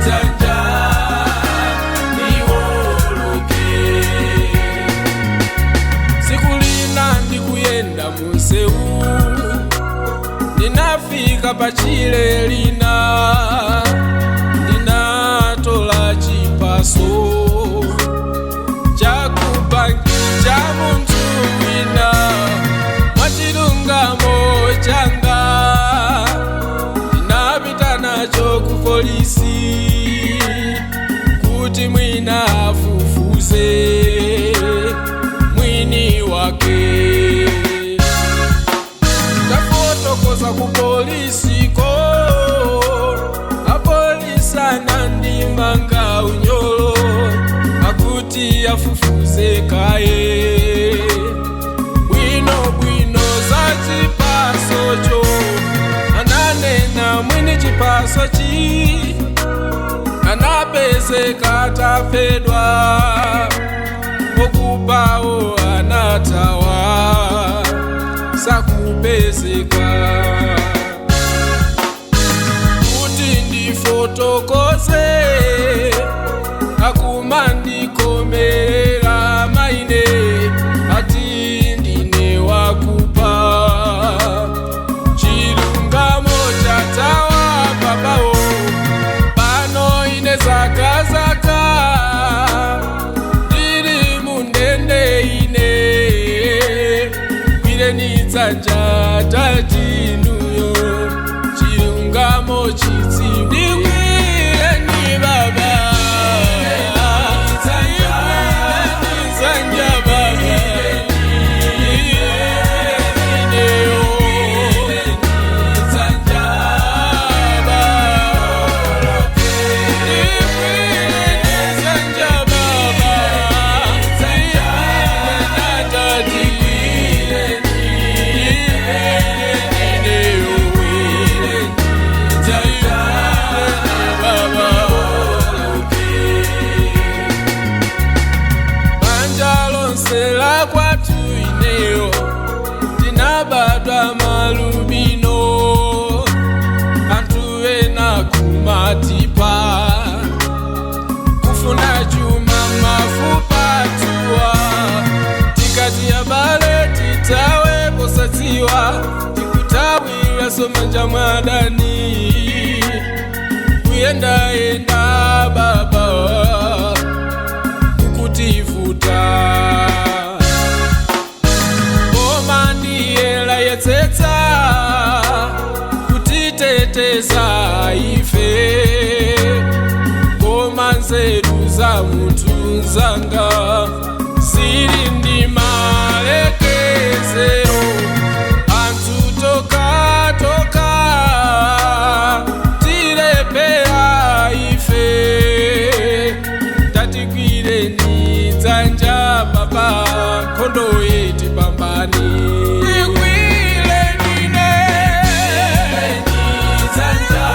Dzanja niwoloke. Siku lina ndikuyenda munsewu, ndinafika pachile lina, ndinatola chipaso chakubanki cha munthu wina. Mwachilungamo changa ndinapita nacho ku polisi kuti mwina afufuze mwini wake. Tafotokoza ku polisiko, apolisi anandimanga unyolo akuti afufuze kaye bwino bwino za chipasocho. Ananena mwini chipasochi anapezeka ataphedwa, okubawo anathawa, sakupezeka. Kuti ndifotokoze, akumandikomerera maine ati ndine wakupa. Chilungamo chatawa babawo, pano ine zakazaka ndiri mundende ine. Gwireni dzanja tatinuyo, chilungamo chitsi. Ndigwireni baba, dzanja baba, ineyo dzanja baba, dzanja baba, tati ineyo dzanja baba. Banja lonse la kwathu ineyo tinabadwa malubino, anthu ena kumatipa kufuna chuma mafupa tuwa. Tikati abale titawe posadziwa, tikutawira somanja mwadani kuyendayenda baba kukutivuta. Koma ndiyela yetsetsa kutiteteza ife, koma nzeru za munthu nzanga zili ndi malekezero. Anthu tokatoka tilepera ife, tatigwireni dzanja baba, nkhondo yetipambani. Igwireni ne dzanja,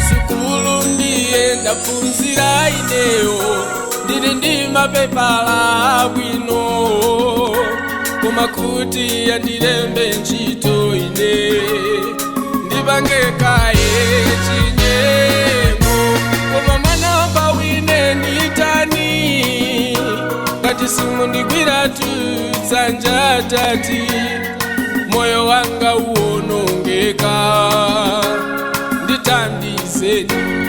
Sukulu ndiye ndaphunzira ineyo, ndili ndi mapepala abwino, koma kuti yandilembe ntchito ine ndipange kaye chinyengo. Koma mwana pawine nditani ngati simundigwira dzanja tati moyo wanga uwonongeka, nditandizeni.